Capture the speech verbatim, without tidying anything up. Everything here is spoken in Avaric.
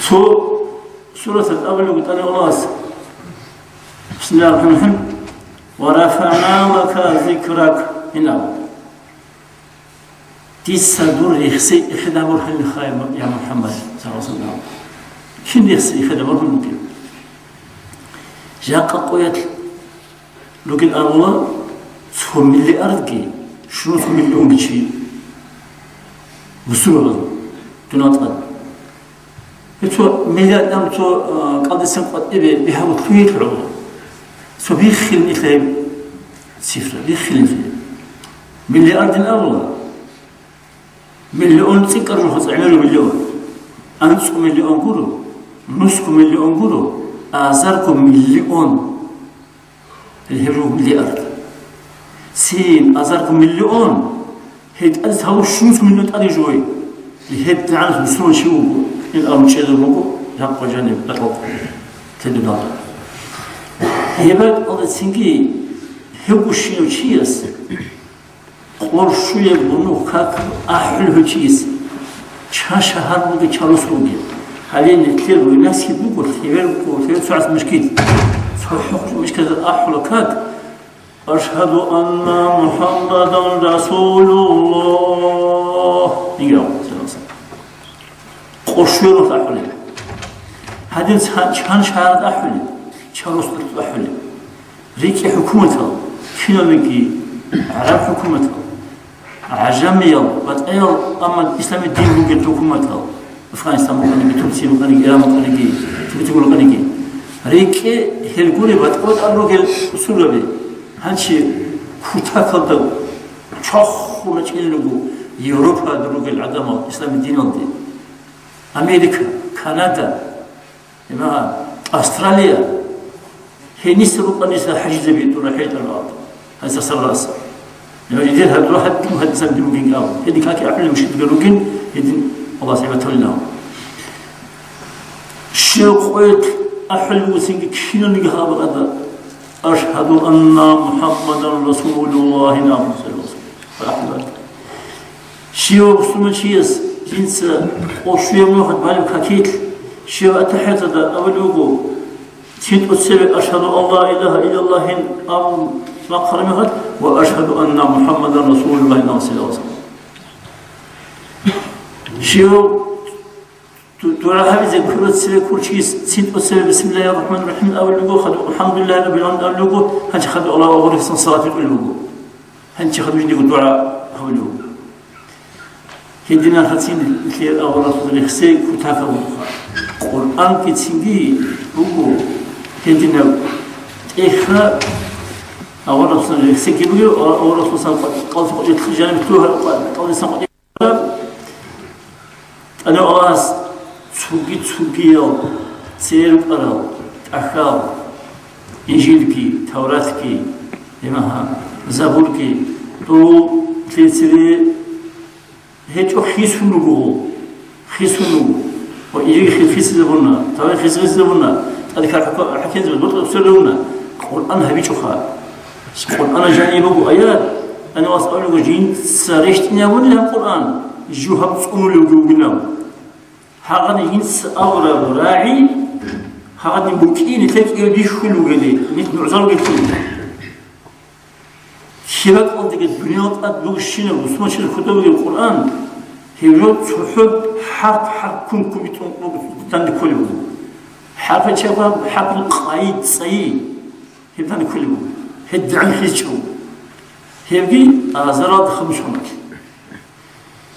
Цо сураталъ абулеб буго ТӀадегӀанас: «Бисмиллагьир рахӀманир рахӀим. Ва рафагӀна лака зикрак», гьинаб. Дица дур рехси эхеда борхӀун хай, я МухӀаммад, саллаллагьу гӀалайгьи ва саллам. Кин рехси эхеда борхӀун бугеб? Жакъа къоялъ ругел абула, цо миллиардги щунус миллионги чи бусурбабаз дунал тӀад. Гьеб цо миллиард ам цо, а, кӀалдисан къватӀибе бигьа лъугьине гӀоло. Цо биххилин ила гьеб цифра, биххилин ила. Миллиардин абула, миллион цӀикӀкӀараб жоха цӀа гӀемераб миллион. АнцӀго миллион гуро, нусго миллион гуро, азарго миллион. Гьеб жо миллиард. Цин азарго миллион, гьеб тӀаде цо щунус миллион тӀаде жой. ГьебгӀанас мусулман чи вуго, ил абунчӀезаб буго, жакъа жаниб бакӀалда тедуналда. Гьеб бакӀалда цинги гьев гущинав чияс къоршуяб гунугь как ахӀулев гьев чияс, чан шагьар бугеб, чан рос бугеб. Гьале нилъер войнаскид буго, лъебер буго, лъебер цо гӀац мушкид. Цо хӀухъ мушкидал ахӀула как: «Ашгьаду анна МухӀаммадан расулуллагь», – гьигьав. Къоршуялъ ахӀулеб. Гьадин ца-, чан шагьаралда ахӀулеб, чан росдалъ ахӀулеб. РикӀкӀи хӀукуматал, киналниги гӀараб хӀукуматал, гӀажамиял, батӀаял, амма исламид дин бугел хӀукуматал, Афганистан букӀаниги, Турция букӀаниги, Иран букӀаниги, Тибет букӀаниги, рикӀкӀи гьел гури батӀа-батӀал ругел усулаби. Гьанчи кутакалда чохун рачӀинел руго Европада ругел гӀадамал исламид диналде. Америка, Канада, Имагьа, Австралия, гьениса рукъаниса хӀажизаби тӀура хӀетӀарал. Гьайса сарраса. Имагьа, идер гьадура гьадин гьадисан дин бугин абу. Гьедин каки ахӀулел мушкидга ругин, гьедин Аллагьас гӀибатулинав. Щив къоялъ ахӀулев вуссинги киналниги гьаб ада: «Ашгьаду анна МухӀаммадан расулуллагь», – абун, саллаллагьу гӀалайгьи ва саллам. Щивав бусурманчияс жинца къошуяб нухалъ балеб какилъ, щивав аттахӀияталда абулеб буго, цин тӀоцебе «Ашгьаду ан ла илагьа иллаллагьин» абун бахъараб мехалъ ва «Ашгьаду анна МухӀаммадан расулуллагьин» абун, саллаллагьу гӀалайгьи ва саллам. Щивав Ду-, дугӀа гьабизе ккурав цеве ккурчияс цин тӀоцебе «Бисмиллагьир рахӀманир рахӀим» абулеб буго, хадуб «АлхӀамдулиллагьи раббил гӀаламин» абулеб буго, гьанчи хадуб Аллагьу акбар гьесун салат битӀулеб буго. Гьанчи хадуб жиндиего дугӀа гьабулеб буго. Гьединал гьацин нилъер аварагасул рехсей кутакаб бугоха. Къуръанги цинги буго гьединаб тӀехьа аварагасул рехсейги бугеб, аварагасул къа-, къалъукъ жаниб лъугьараб къа-, къалдисан къватӀиб ТӀадегӀанас цоги-цогиял церукъарал тӀахьал, Инжилги, Тавратги, гьемагьа, Забурги, дол лъецире гьечӀо хисун руго, хисун руго. Ва Инжилги хисизабуна, Таврат хисизабуна, тӀадегӀан хӀукму-, хӀакимзабаз бутӀа цолевуна, Къуръан гьабичӀоха. Къуръана жаниб буго аят, гьанивас абулего, жинца рещтӀинабунилан Къуръан, жугьаб цӀунулевги вугилан. Гьагъани жинца абураб рагӀи, гьагъадин букӀин, нилъер кӀиго бихьулев вугели, нилъ нугӀзал вугелъул. Кибакъалдеги дуниял тӀад бугебщинаб бусурманчиясда хутӀа бугеб Къуръан, гьеб жо цохӀо хӀарп-хӀарп ккун кубитӀун буго данде кколеб буго. ХӀарпачагӀ хӀарпул къайи-цӀайи. Гьеб данде кколеб буго. ГьедигӀан хисчӀев. Гьебги азаралда хадур соналъ.